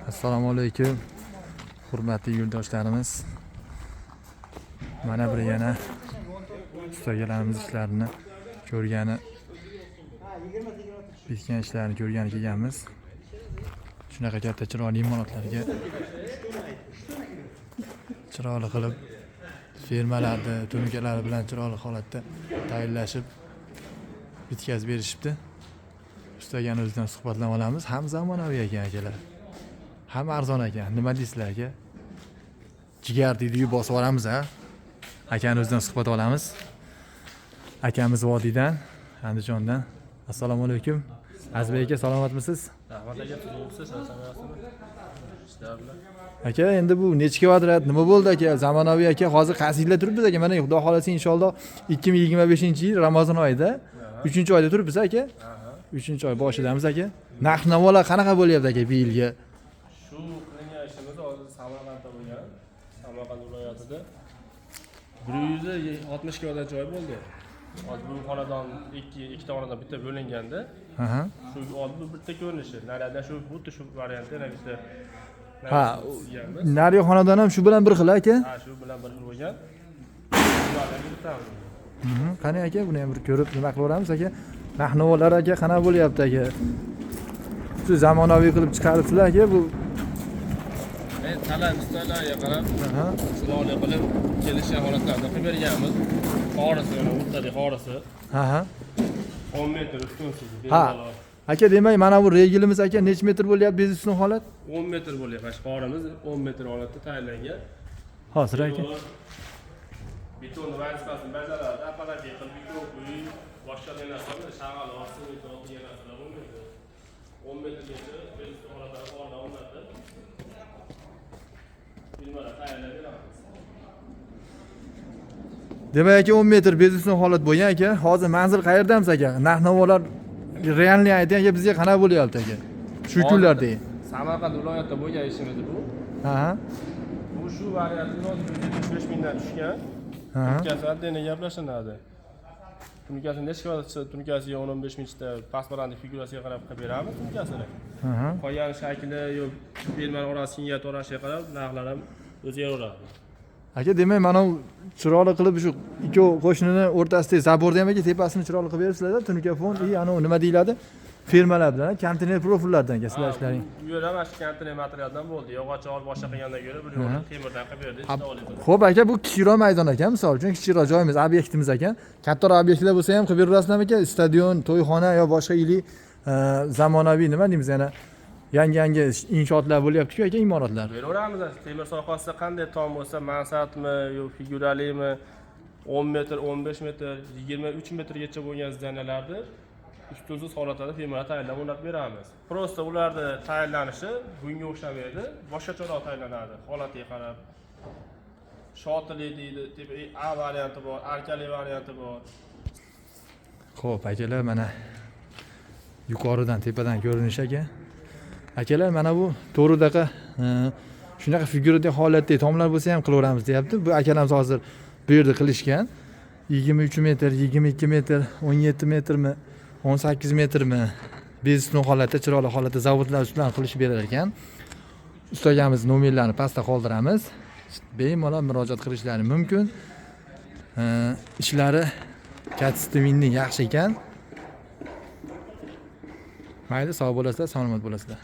Assalomu alaykum, hurmatli yurtdoshlarimiz. Mana bir yana ustalarimiz ishlarini ko'rgani, bitgan ishlarini ko'rgani kelganmiz. Shunaqa katta, chiroyli imoratlarga chiroyli qilib, fermalarni tunukalari bilan chiroyli holatda tayinlashib, bitkazib berishibdi. Ustagani o'zidan suhbatlanib olamiz. Ham zamonaviy ekan, akalar, ham arzon ekan. Nima deysizlar, aka? Jigar deydiyu, bosib yuboramiz. A, akani o'zidan suhbat olamiz. Akamiz vodiydan, Andijondan. Assalomu alaykum, Azizbek aka, salomatmisiz? Rahmat aka, tuzukmisiz, charchamayapsizmi? Ishlar bilan. Aka, endi bu nechi kvadrat, nima bo'ldi, aka? Zamonaviy, aka. Hozir qaysi yilda turibmiz, aka? Mana, xudo xohlasa, inshaalloh, 2025-yil Ramazon oyida, uchinchi oyda turibmiz, aka, uchinchi oy boshidamiz, aka. Narx navolar qanaqa bo'lyapti, aka, bu yilgi? Shu qilingan ishimiz hozir Samarqandda bo'lgan. Samarqand viloyatida 160 kvadrat joy bo'ldi. Hozir bu xonadon ikkita xonadon bitta bo'linganda, shu hozir bu bitta ko'rinishi. Naryoqdan shu xuddi shu variantda yana bitta chizganmiz. Narigi xonadon ham shu bilan bir xil, aka? Ha, shu bilan bir xil bo'lgan. Bularni kiritamiz. Qani, aka, buni ham bir ko'rib, nima qilaveramiz, aka. Narx navolar, aka, qanaqa bo'lyapti, aka? Shu zamonaviy qilib chiqaribsizlar, aka, bu. Talab ustalarga qarab chiroyli qilib, kelishgan holatlarda qilib berganmiz. Qorisi, mana o'rtadagi qorisi 10 metr ustunsiz. Bemalol. Aka, demak, mana bu regelimiz, aka, necha metr bo'lyapti без ustun holat? 10 metr bo'lyapti. Mana shu qorimiz 10 metr holatda tayinlangan. Hozir, aka. Beton vazifasini bajaradi. Apparat qilib, beton quyib, boshqa narsalar, shag'al, sement degan narsalar bo'lmaydi. 10 metrgacha без ustun holatda qorlar o'rnatib, bemalol tayyorlab beramiz. Demak, aka, 10 metr без ustun holat bo'lgan, aka. Hozir manzil qayerdamiz, aka? Narx navolar реальный ayting, aka, bizga qanaqa bo'lyapti, aka, shu kunlarda? Samarqand viloyatida bo'lgan ishimiz bu. Bu shu variantimiz hozir 175 mingdan tushgan. Tunkasi отдельно gaplashiladi. Tunkasi necha kvadrat, tunkasiga 10-15 mingta pastparandi figurasiga qarab qilib beramiz tunkasini. Qolgan shakli yo belmani orasi kengayib orashiga qarab narxlar ham o'zgaraveradi. Aka, demak, mana bu chiroyli qilib, shu ikkov qo'shnini o'rtasidagi забор ni ham, aka, tepasini chiroyli qilib beribsizlar, tunuka fon и anavi, nima deyiladi, fermalar bilan, konteyner profillardan, aka, sizlar ishlaring. Bu yer ham mana shu konteyner materialdan bo'ldi. Yog'och olib boshqa qilgandan ko'ra bir yo'lni temirdan qilib berdik, chiroyli qilib. Ho'p, aka, bu kichikroq maydon ekan, misol uchun, kichikroq joyimiz, obyektimiz ekan. Kattaroq obyektlar bo'lsa ham qilib beraverasizlarmi, aka? Stadion, to'yxona yo boshqa или zamonaviy, nima deymiz, yana yangi yangi inshootlar bo'lyaptiku, aka, imoratlar. Beraveramiz. Temir sohasida qanday tom bo'lsa, mansardmi yo figuralimi, 10 metr, 15 metr, 23 metrgacha bo'lgan здания larni ustunsiz holatlarda firmalar tayinlab o'rnatib beramiz. Просто ularni tayinlanishi bunga o'xshamaydi, boshqacharoq tayinlanadi, holatiga qarab. Shotili deydi, типа A varianti bor, arkali varianti bor. Ho'p, akalar, mana yuqoridan, tepadan ko'rinishi, aka. Akalar, mana bu to'g'ridaqa shunaqa figuradagi holatdagi tomlar bo'lsa ham qilaveramiz, deyapti. Bu akalarimiz hozir bu yerda qilishgan. 23 metr, 22 metr, 17 metrmi, 18 metrmi, без ustun holatda, chiroyli holatda zavodlar ustidan qilishib berar ekan. Ustagamiz nomerlarini pastda qoldiramiz, bemalol murojaat qilishlari mumkin. Ishlari качественный, yaxshi ekan. Mayli, sog' bo'lasizlar, salomat bo'lasizlar.